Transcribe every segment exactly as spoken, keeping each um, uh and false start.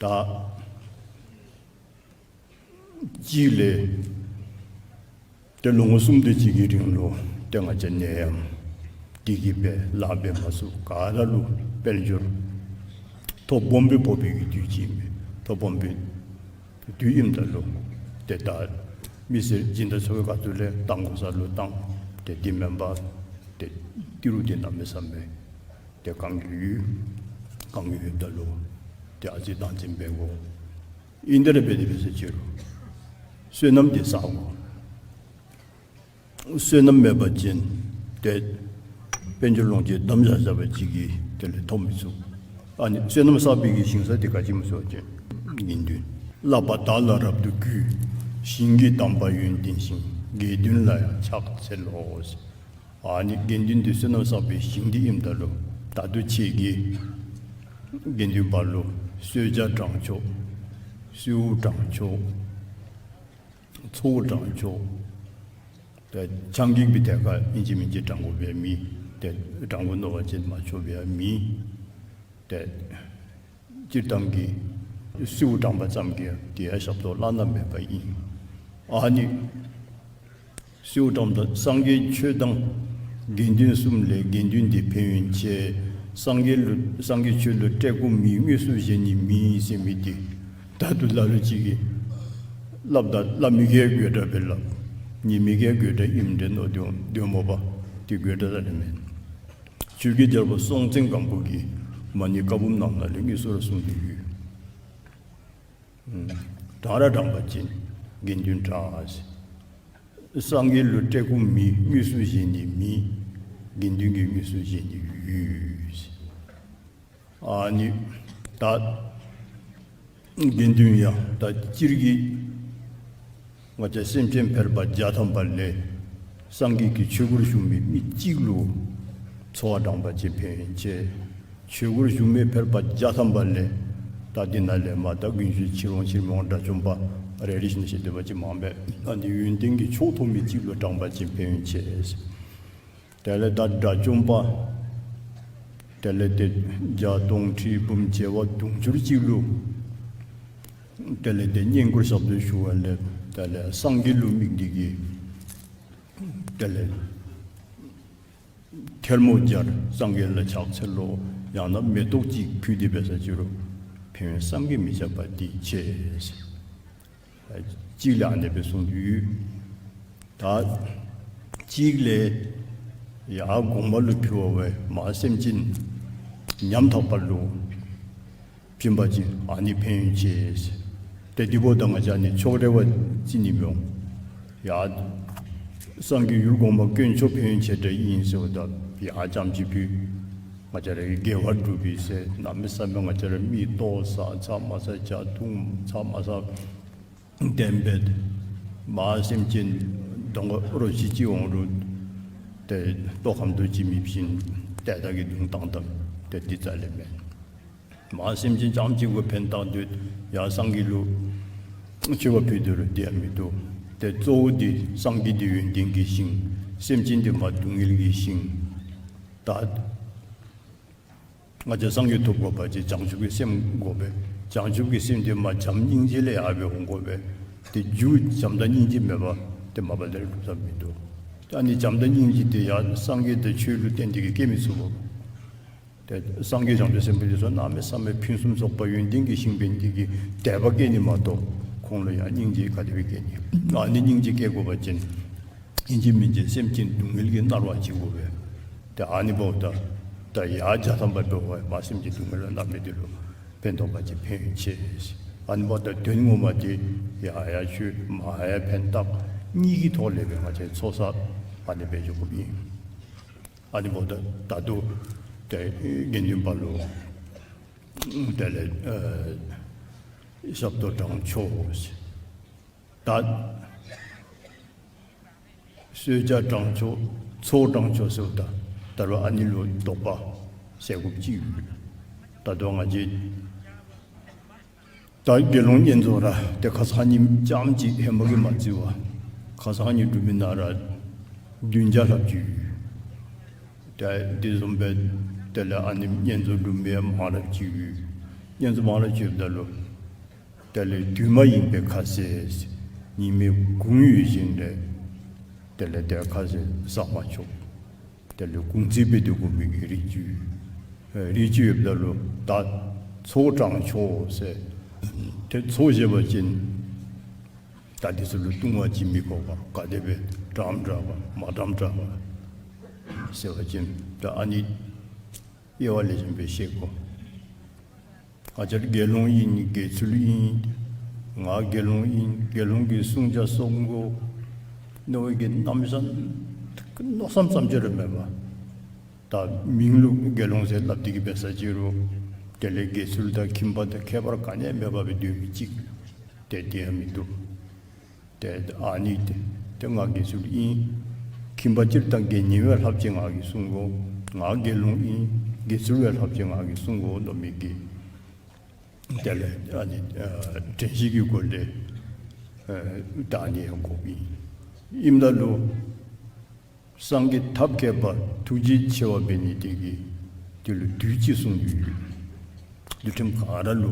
ད་གཅིག་ལས་ཏེ་ལོ་ངོ་གསུམ་དེ་ཅིག་གི་རིང་ལུ་ཏེ་ང་བཅས་ནད་ཡམས་འདི་གིས་སྦེ་ལཱ་འབད་མ་ཚུགས། ག་ར་ལུ་དཔལ་འབྱོར་ཐོ་སྦོམ་སྦེ་ཕོག་པའི་གི་དུས་ཅིག་ཨིན་མས། ཐོ་སྦོམ་སྦེ་དུས་ཨིནམ་ད་ལུ་ཏེ་ད་མི་སེར་སྦྱིན་བདག་ཚུ་གིས་ག་ཏེ་ལས་བཏང་དགོ་ས་ལུ་བཏང་། ཏེ་དེ་མེན་པར་ཏེ་ཏི་རུ་འདི་གནམ་མེད་ས་མེད་ཏེ་གང་གི་ཡོད་གང་གི་ཡོདཔ་ད་ལུ་ཏེ་ཨ་ཙི་བཏང་འཛིན་འབད་དགོ། ཨིན་དེ་ར་འབད་དེ་འབད་ས་ཅིག་རུང་བསོད་ནམས་འདི་བསག་དགོ། བསོད་ནམས་མེད་པ་ཅིན་ཏེ་དཔལ་འབྱོར་ལོངས་སྤྱོད་དམ་བཞག་བཞག་པ་ཅིག་གིས་དེ་ལས་ཐོབ་མི་ཚུགས། ཨ་ནི་བསོད་ནམས་བསགས་པའི་གི་ཞིང་ས་འདི་ག་ཅི་སྨོ་ཟེར་བ་ཅིན་དགེ་འདུན། བསླབ་པ་དག་ལ་རབ་ཏུ་གུས། ཞིང་གི་དམ་པ་ཡོན་ཏན་ཞིང་། དགེ་འདུན་ལ་ཡང་ཕྱག་འཚལ་ལོ། ཨ་ནི་དགེ་འདུན་འདི་བསོད་ནམས་བསགས་པའི་ཞིང་འདི་ཨིནམ་ད་ལུ་ད་ལྟོ་ཁྱེད་ཀྱིས་དགེ་འདུན་པ་ལུ་གསོལ་ཇ་དྲང་ཆོག། གསོལཝ་དྲང་ཆོག། ཚོགས་དྲང་ཆོག། ཏེ་ཆང་གི་སྦེ་ཐད་ཀར་ཨིན་ཅི་མིན་ཅི་དྲང་དགོ་པའི་མེད། ཏེ་དྲང་དགོ་མནོ་བ་ཅིན་མ་ཆོག་པའི་མེད། ཏེ་སྤྱིར་བཏང་གི་གསོལཝ་དྲང་པ་ཙམ་གྱིས་དེ་ཡང་ཞབས་ཏོག་བླ་ན་མེད་པ་ཨིན། ཨ་ནི་གསོལཝ་དྲངམ་ད་སངས་རྒྱས་ཆོས་དང་དགེ་འདུན་གསུམ་ལས་དགེ་འདུན་འདི་ཕན་ཡོན་ཆེ། སངས་རྒྱས་ལུ་སངས་རྒྱས་ཆོས་ལུ་བཀྲེས་སྐོམ་མེད། དངོས་སུ་བཞེས་ནི་མེད་ཟེར་མི་འདི་ད་ལྟོ་ལ་ལུ་ཅིག་གིས་སླབ་ད་སླབ་མི་གིས་དགོད་བྲ་སྦེ་སླབ། ཉན་མི་གིས་དགོད་བྲ་ཨིནམ་འདྲས་མནོ་སྟེ་འོང་དོ་མོ་པ། དེ་དགོད་བྲ་ར་ལས་མེན། ཆོས་ཀྱི་རྒྱལ་པོ་སྲོང་བཙན་སྒམ་པོ་གིས་མ་ཎི་བཀའ་འབུམ་ནང་ན་ལས་དངོས་སུ་ར་གསུངས་ཏེ་ཡོད། དྲང་ར་དྲང་པ་ཅིན་དགེ་འདུན་དྲང་ཟེར། སངས་རྒྱས་ལུ་བཀྲེས་སྐོམ་མེད། དངོས་སུ་བཞེས་ནི་མེད། དགེ་འདུན་གྱིས་དངོས་སུ་བཞེས་ནི་ཡོད་ཟེར། ཨ་ནི་ད་དགེ་འདུན་ཡང་ད་སྤྱིར་གྱིས་ང་བཅས་སེམས་ཅན་ཕལ་པ་བརྒྱ་ཐམ་པ་ལས་སངས་རྒྱས་ཀྱི་ཆོས་སྒོར་ཞུགས་མི་མི་གཅིག་ལུ་འཚོ་བ་དྲང་པ་ཅིན་ཕན་ཡོན་ཆེ། ཆོས་སྒོར་ཞུགས་མི་ཕལ་པ་བརྒྱ་ཐམ་པ་ལས་ད་འདི་ནང་ལས་མར་ད་དགུན་ཆོས་ཕྱི་རོལ་ཕྱིར་མི་འོང་དགྲ་བཅོམ་པ་རེ་རེ་བཞིན་ཞིག་སྡོད་པ་ཅིན་མང་པས། ཨ་ནི་ཡོན་ཏན་གྱི་མཆོག་ཐོབ་མི་གཅིག་ལུ་དྲང་པ་ཅིན་ཕན་ཡོན་ཆེ། དེ་ལས་ད་དགྲ་བཅོམ་པ་དེ་ལས་ཏེ་བརྒྱ་སྟོང་ཁྲི་འབུམ་བྱེ་བ་དུང་ཕྱུར་གཅིག་ལུ་དེ་ལས་ཏེ་བསྙེན་བཀུར་ཞབས་ཏོག་ཞུ་བ་ལས་དེ་ལས་སངས་རྒྱས་ལུ་དམིགས་ཏེ་གིས་དེ་ལས་ཐལ་མོ་སྦྱར། སངས་རྒྱས་ལ་ཕྱག་འཚལ་ལོ། ཡང་ན་མེ་ཏོག་ཅིག་ཕུལ་ཏེ་འབད་ས་ཅིག་རུང་ཕན་ཡོན་བསམ་གྱིས་མི་ཁྱབ་པ་འདི་ཆེ་ཟེར། གཅིག་ལས་ཨ་ནི་སྦེ་གསུངས་ཏེ་ཡོད། ད་གཅིག་ལས་ཡར་གོང་མ་ལུ་ཕུལ་བ་བས་མར་སེམས་ཅན་ཉམ་ཐག་པ་ལུ་བྱིན་པ་ཅིན་ཨ་ནི་ཕན་ཡོན་ཆེ་ཟེར། ཏེ་འདི་འབདཝ་ད་ང་བཅས་ཨ་ནི་ཕྱོགས་རེ་བ་རྩི་ནི་མི་འོང་། ཡར་སངས་རྒྱས་ཡུལ་གོང་མ་དཀོན་མཆོག་ཕན་ཡོན་ཆེ་དྲགས་ཨིན་ཟེརཝ་ད་ཡར་ཙམ་ཅིག་ཕུལ། ང་བཅས་ར་གི་དགེ་བ་སྒྲུབ་པའི་ཟེར་གནམ་མེད་ས་མེད་ང་བཅས་ར་མི་ལྟོ་བཟའ་ཚ་མ་ཚ་ཇ་འཐུང་ཚ་མ་ཚ་དེ་སྦེ་མར་སེམས་ཅན་གདོང་ཁར་རོ་ཁྱི་ཅིག་འོང་རུང་ཏེ་ལྟོ་ཁམ་དུ་ཅིག་མེད་བཞིན་ཏེ་ད་གི་དུང་བཏང་བཏངམ་ཏེ་འདི་རྩ་ལས་མེན། མར་སེམས་ཅན་རྐྱངམ་གཅིག་གུ་ཕན་བཏགས་སྡོད། ཡར་སངས་རྒྱས་ལུ་མཆོད་པ་ཕུལ་ཏེ་རུང་འདི་ཡང་མི་བཏུབ། ཏེ་གཙོ་བོ་འདི་སངས་རྒྱས་འདི་ཡོན་ཏན་གྱི་ཞིང་། སེམས་ཅན་འདི་མར་སྡུག་བསྔལ་གྱི་ཞིང་། ད་ང་བཅས་སངས་རྒྱས་ཐོབ་དགོ་པ་ཅིན་བྱང་ཆུབ་ཀྱི་སེམས་དགོ་པས། བྱང་ཆུབ་ཀྱི་སེམས་འདི་མར་བྱམས་སྙིང་རྗེ་ལས་ཡར་སྦེ་འོང་དགོ་པས། ཏེ་རྒྱུ་བྱམས་དང་སྙིང་རྗེ་མེད་པར་ཏེ་མ་པ་ལས་སྒྲུབ་ཐབས་མི་འདུག། ད་ཨ་ནི་བྱམས་དང་སྙིང་རྗེ་འདི་ཡང་སངས་རྒྱས་དང་ཆོས་ལུ་བརྟེན་ཏེ་གིས་སྐྱེ་མི་ཚུགས་པས། ཏེ་སངས་རྒྱས་བྱང་ཆུབ་སེམས་དཔའ་འདི་ཚུ་གནམ་མེད་ས་མེད་ཕུན་སུམ་ཚོགས་པ་ཡོན་ཏན་གྱི་ཞིང་འབད་ནི་འདི་གིས་དད་པ་སྐྱེ་ནི་མ་གཏོགས་ཁོང་ལུ་ཡང་སྙིང་རྗེ་ག་དེ་སྦེ་སྐྱེ་ནི། ཨ་ནི་སྙིང་རྗེ་སྐྱེ་དགོ་པ་ཅིན་ཨིན་ཅི་མིན་ཅི་སེམས་ཅན་སྡུག་བསྔལ་གྱིས་མནར་བ་ཅིག་དགོ་པས། ཏེ་ཨ་ནི་འབདཝ་ད་ད་ཡར་བརྒྱ་ཐམ་པ་འབདཝ་མར་སེམས་ཅན་སྡུག་བསྔལ་ལུ་མནར་མི་འདི་ལུ་ཕན་ཐོགས་པ་ཅིན་ཕན་ཡོན་ཆེ། ཨ་ནི་འབདཝ་ད་དོན་ངོ་མ་འདི་ཡར་ཡང་ཆོས་མར་ཡང་ཕན་བཏགས་གཉིས་ཀྱི་ཐོག་ལས་སྦེ་ང་བཅས་ཚོགས་བསགས་ཨ་ནི་སྦེ་འགྱོ་དགོཔ་ཨིན། ཨ་ནི་འབདཝ་ད་ད་ལྟོ་ཏེ་དགེ་འདུན་པ་ལུ་དེ་ལས་ཨ་ཞབས་ཏོག་དྲང་ཆོག་ཟེར། ད་གསོལ་ཇ་དྲང་ཆོག་ཚོགས་དྲང་ཆོག་ཟེརཝ་ད་ད་རུང་ཨ་ནི་ལུ་དོགས་པ་སེལ་དགོཔ་ཅིག་ཡོད། ད་ལྟོ་ང་བཅས་ད་དགེ་སློང་བསྙེན་རྫོགས་ར་ཏེ་ཁ་སང་ཉིནམ་རྐྱངམ་ཅིག་ཧེ་མ་གིས་མ་བརྩི་བར་ཁ་སང་ཉིནམ་སྒྲུབ་མི་ནང་ར་བདུན་བརྒྱ་ལྷགཔ་ཅིག་ཡོད། ཏེ་དེ་བཟུམ་སྦེ་དེ་ལས་ཨ་ནི་བསྙེན་རྫོགས་སྒྲུབ་མི་མང་རབས་ཅིག་ཡོད། བསྙེན་རྫོགས་མང་རབས་ཅིག་ཡོདཔ་ད་ལུ་ དེ་ལས་དུས་མ་ཡིན་པའི་ཁ་ཟས། ཉི་མའི་གུང་ཡོལ་ཞིནམ་ལས་དེ་ལས་དེ་ཁ་ཟས་ཟ་མ་ཆོག། དེ་ལས་གུང་ཚིགས་སྦེ་སྡོད་དགོ་མི་གི་རིགས་ཅིག། ཨེ་རིགས་ཅིག་ཡོདཔ་ད་ལུ་ད་ཚོགས་དྲང་ཆོག་ཟེར། ཏེ་ཚོགས་བཞེས་པ་ཅིན་ད་འདི་ཚུ་ལུ་ལྟུང་བ་ཅིག་མི་དགོ་པར་ག་དེ་སྦེ་དྲངམ་དྲག་པ་མ་དྲངམ་དྲག་པ་ཟེར་བ་ཅིན་ད་ཨ་ནི་དབྱེ་བ་ལེགས་ཤོམ་སྦེ་ཤེས་དགོ། ང་བཅས་དགེ་སློང་ཨིན་དགེ་ཚུལ་ཨིན། ང་དགེ་སློང་ཨིན། དགེ་སློང་གི་བསྲུང་བྱ་བསྲུང་དགོ་མནོ་བའི་གི་རྣམ་གཞག་མནོ་བསམ་ཙམ་ཅིག་ར་མེད་པར། ད་མིང་ལུ་དགེ་སློང་ཟེར་སླབ་སྟེ་གི་འབད་ས་ཅིག་རུང་དེ་ལས་དགེ་ཚུལ་དང་ཁྱིམ་པ་དང་ཁྱད་པར་ག་ནི་ཡང་མེད་པར་སྦེ་སྡོད་མི་ཅིག། ཏེ་དེ་ཡང་མི་བཏུབ། ཏེ་ཨ་ནི་ཏེ་ཏེ་ང་དགེ་ཚུལ་ཨིན། ཁྱིམ་པ་སྤྱིར་བཏང་དགེ་བསྙེན་བས་ལྷགཔ་ཅིག་ང་གིས་བསྲུང་དགོ། ང་དགེ་སློང་ཨིན། དགེ་ཚུལ་བས་ལྷགཔ་ཅིག་ང་གིས་བསྲུང་དགོ་མནོ་མི་གི་དེ་ལས་ཨ་ནི་ཨ་དྲན་ཤེས་ཀྱི་སྒོ་ལས་ཨ་ད་ཨ་ནི་ཡང་དགོཔ་ཨིན། ཨིནམ་ད་ལུ་སངས་རྒྱས་ཐབས་མཁས་པ་ཐུགས་རྗེ་ཆེ་བ་འབད་ནི་དེ་གིས་དེ་ལུ་དུས་ཅིག་གསུངས་ཡོད། འདུལ་ཁྲིམས་ག་ར་ལུ།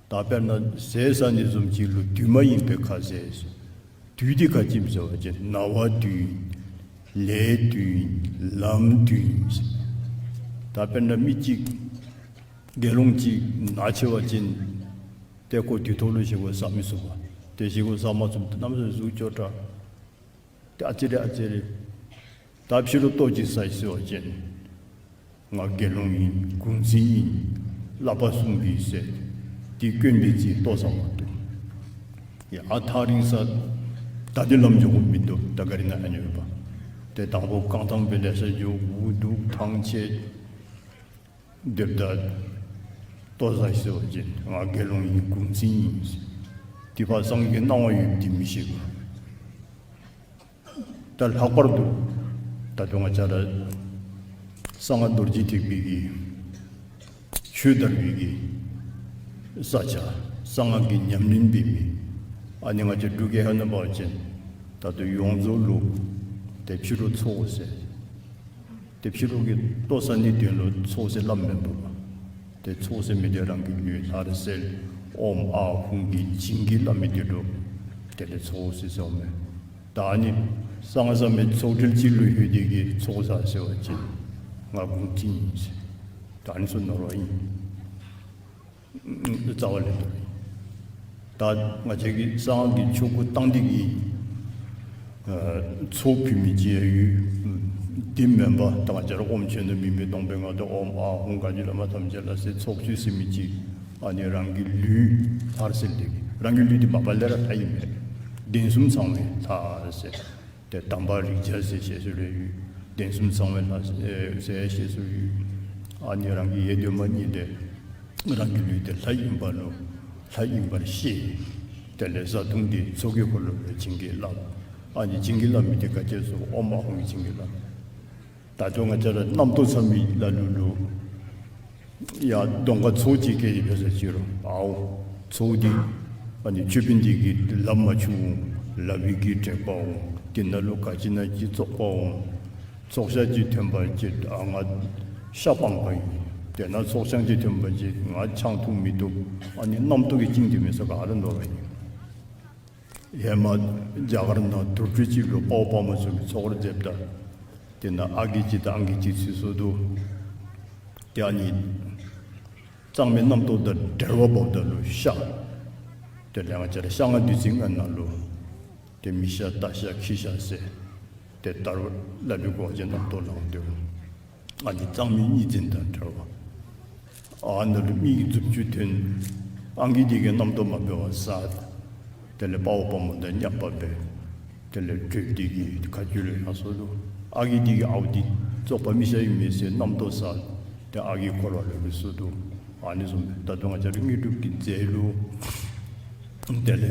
ད་དཔེར་ན་ཟས་ཟ་ནི་བཟུམ་ཅིག་ལུ་དུས་མ་ཡིན་པའི་ཁ་ཟས། དུས་འདི་ག་ཅི་སྨོ་ཟེར་བ་ཅིན་ན་བ་དུས་ཨིན། ལས་དུས་ཨིན། ལམ་དུས་ཨིན། ད་དཔེར་ན་མི་ཅིག་དགེ་སློང་ཅིག་ན་ཆེ་བ་ཅིན་ཏེ་ཁོ་དུས་ཐོག་ལུ་བཞེས་སྒོ་ཟ་མི་ཚུགས་པས། ཏེ་བཞེས་སྒོ་ཟ་མ་ཚུགསཔ་ད་གནམ་མེད་ས་མེད་གཟུགས་སྐྱོ་དྲགས། ཏེ་ཨ་ཙི་རེ་ཨ་ཙི་རེ། ད་ཕྱི་རུ་ལྟོ་ཅིག་ཟ་ཡི་ཟེར་བ་ཅིན་ང་དགེ་སློང་ཨིན། གུང་ཚིགས་ཨིན། བསླབ་པ་བསྲུང་གི་ཟེར། དེ་སྐྱོན་འབད་ཅིན་ལྟོ་ཟ་མ་བཏུབ། ཡ་ཨ་ཐག་རིང་ས་ད་འདི་ལམ་འགྱོ་དགོཔ་མིན་འདུག། ད་ག་རི་ནང་ཨ་ནི་ཡོདཔ། ཏེ་དང་པོ་རྐང་ཐང་སྦེ་ལེ་ཤ་འགྱོ། འུ་སྡུག་ཐང་ཆད། དེ་འབདཝ་ད་ལྟོ་ཟ་ཡི་ཟེར་བ་ཅིན་ང་དགེ་སློང་ཨིན། གུང་ཚིགས་ཨིན། དེ་ཕར་སངས་རྒྱས་ཀྱི་གནང་བ་ཡོད་དེ་མི་ཤེས་པས། ད་ལྷག་པར་དུ་ད་ལྟོ་ང་བཅས་ར་གསང་སྔགས་རྡོ་རྗེ་ཐེག་པའི་གི་ཆོས་དར་བའི་གི་ས་ཆ། གསང་སྔགས་ཀྱི་ཉམས་ལེན་འབད་མི་ཨ་ནི་ང་བཅས་འབྲུག་རྒྱལ་ཁབ་ནང་འབད་བ་ཅིན་ད་ལྟོ་ཡོངས་རྫོགས་ལུ་ཏེ་ཕྱི་རུ་ཚོགས་ཟེར། ཏེ་ཕྱི་རུ་གི་ལྟོ་ཟ་ནི་དོན་ལུ་ཚོགས་ཟེར་སླབ་མེན་པ། ཏེ་ཚོགས་ཟེར་མི་དེ་རང་གི་ལུས་ལྷར་གསལ་ཨོཾ་ཨཱཿཧཱུྃ་གིས་བྱིན་གྱིས་བརླབས་མི་དེ་ལུ་དེ་ལས་ཚོགས་ཟེར་ཟེརཝ་མས། ད་ཨ་ནི་གསང་བ་ཟ་མི་ཚོགས་གྲལ་གཅིག་ལུ་ལྷོད་དེ་གིས་ཚོགས་ཟ་ཟེར་བ་ཅིན་ང་གུང་ཚིགས་ཨིན་ཟེར། ད་ཨ་ནི་ཚུ་ནོར་བ་ཨིན། རྩ་བ་ལས་འདུག། ད་ང་བཅས་ཀྱིས་གསང་སྔགས་ཀྱི་ཆོ་ག་བཏང་སྟེ་གིས་ཨ་ཚོགས་ཕུལ་མི་ཅིག་ཡང་ཡོད། དེ་མེན་པར་ད་ང་བཅས་ར་ཨོམ་ཆོས་ནི་མི་མེད་སྟོང་པའི་ངང་དུ་ཨོཾ་ཨཱཿཧཱུྃ་ག་གྱུར་བླ་མ་ཐམས་ཅད་ལ་ཟེར་ཚོགས་ཚུད་ཟེར་མི་ཅིག། ཨ་ནི་རང་གི་ལུས་ལྷར་གསལ་ཏེ་གིས། རང་གི་ལུས་འདི་མ་པ་ལས་ར་ལྷ་ཨིན་པས། གདན་གསུམ་ཚང་བའི་ལྷ་ཟེར། ཏེ་དམ་པ་རིགས་བརྒྱ་ཟེར་ཞེས་སུ་རེ་ཡོད། གདན་གསུམ་ཚང་བའི་ལྷ་ཟེར་ཞེས་སུ་ཡོད། ཨ་ནི་རང་གི་ཡེ་གདོད་མ་ཉིད་དེ་རང་གི་ལུས་དེ་ལྷ་ཨིན་པ་ལུ་ལྷ་ཨིན་པར་ཤེས། དེ་ལས་བཟའ་བཏུང་དེ་ཚོགས་ཀྱི་འཁོར་ལོ་ལུ་བྱིན་གྱིས་བརླབས། ཨ་ནི་བྱིན་གྱིས་བརླབས་མི་དེ་ག་ཅི་སྨོ་ཟེར་བ་ཅིན་ཨོཾ་ཨཱཿཧཱུྃ་གིས་བྱིན་གྱིས་བརླབས། ད་ལྟོ་ང་བཅས་ར་རྣམ་རྟོག་ཚ་མི་ལ་ལུ་ལུ་ཡ་གདོང་ཁར་ཚོགས་ཅིག་བཀལ་ཏེ་འབད་ས་ཅིག་རུང་ཨའོ་ཚོགས་འདི་ཨ་ནི་ཆོས་དཔོན་འདི་གིས་ལམ་མ་འཁྱུ་འོང་། ལག་པའི་གི་དྲེག་པ་འོང་། དེ་ནང་ལུ་ག་ཅི་ན་ཅིག་བཙོག་པ་འོང་། ཚོགས་ཤ་ཅིག་ཐོན་པ་ཅིན་ཨ་ང་ཤ་སྤང་པ་ཨིན། དེ་ནང་ཚོགས་ཆང་ཅིག་ཐོན་པ་ཅིན་ང་ཆང་འཐུང་མི་བཏུབ། ཨ་ནི་རྣམ་རྟོག་གིས་བཅིངས་ཏེ་མི་ས་ག་ར་འདོར་བ་ཨིན། ཧེ་མ་རྒྱ་གར་ནང་དུར་ཁྲོད་ཅིག་ལུ་དཔའ་བོ་དཔའ་མོ་ཚུ་གིས་ཚོགས་ར་མཛདཔ་ད་དེ་ནང་ཨ་རྒས་ཅིག་དང་ཨང་རྒས་ཅིག་ཚུད་སོ་ནུག། ཏེ་ཨ་ནི་གཙང་མའི་རྣམ་རྟོག་དང་བྲལ་བ་འབདཝ་ད་ལུ་ཤ་དེ་ལས་ང་བཅས་ར་ཤ་ལྔ་བདུད་རྩི་ལྔ་ནང་ལུ་ཏེ་མི་ཤ་རྟ་ཤ་ཁྱི་ཤ་ཟེར་ཏེ་དར་བ་ལ་ལུ་གོ་ཅན་རྣམ་རྟོག་ལང་སྟེ་འོང་། ཨ་ནི་གཙང་མའི་གཉིས་འཛིན་དང་བྲལ་བ། ཨ་ནཱ་ལུ་མི་གི་མཛུབ་ཅུ་ཐོན། ཨང་རྒས་དེ་གིས་རྣམ་རྟོག་མ་འབད་བར་ཟ། དེ་ལས་དཔའ་བོ་དཔའ་མོ་དང་མཉམ་པ་སྦེ་དེ་ལས་དྲོདཔ་དེ་གིས་ཁ་རྒྱུད་ལུ་ཡར་སོ་ནུག། ཨ་རྒས་དེ་གིས་ཨའོ་འདི་བཙོག་པ་མི་ཤ་ཨིན་མས་ཟེར་རྣམ་རྟོག་ཟ། ཏེ་ཨ་རྒས་འཁོར་བ་ལུ་ལུས་སོ་ནུག། ཨ་ནི་བཟུམ་སྦེ་ད་ལྟོ་ང་བཅས་ར་དངོས་གྲུབ་ཀྱི་རྫས་ལུ་དེ་ལས་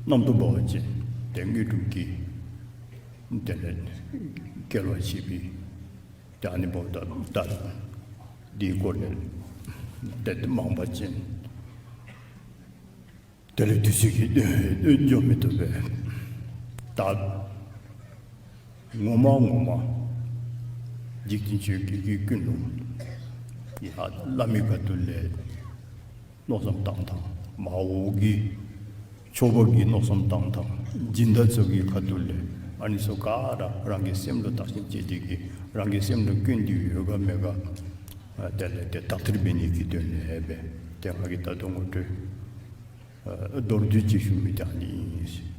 རྣམ་རྟོག་འབད་བ་ཅིན་ཏེ་དངོས་གྲུབ་ཀྱི་དེ་ལས་སྐལ་བ་ཆད་པའི་ཏེ་ཨ་ནི་འབདཝ་ད་ད་འདི་སྐོར་ལས་ཏེ་མང་པ་ཅིན་དེ་ལས་དུས་ཚོད་ཀྱིས་འགྱོ་མི་བཏུབ་པས། ད་ངོ་མ་ངོ་མ་འཇིག་རྟེན་ཆོས་བརྒྱད་ཀྱི་ཀུན་སློང་ཡ་བླ་མའི་ཁ་ཐུག་ལས་ མནོ་བསམ་བཏང་ཐངས་མ་འོངས་ཀྱི་ཆོས་པ་གི་མནོ་བསམ་བཏང་ཐངས་སྦྱིན་བདག་ཚུ་གི་ཁ་ཐུག་ལས་ཨ་ནི་ཚུ་ག་ར་རང་གི་སེམས་ལུ་བརྟག་ཞིབ་དཔྱད་དེ་གིས་རང་གི་སེམས་ལུ་སྐྱོན་འདི་ཡོད་ག་མེད་ག་ཨ་དེ་ལས་དེ་དག་ཐེར་འབད་ནི་གི་དོན་ལས་འབད་དེ་ང་གིས་ད་ལྟོ་ངོ་སྤྲོད་ཨ་མདོར་བསྡུས་ཅིག་ཞུ་མི་དེ་ཨ་ནི་ཨིན།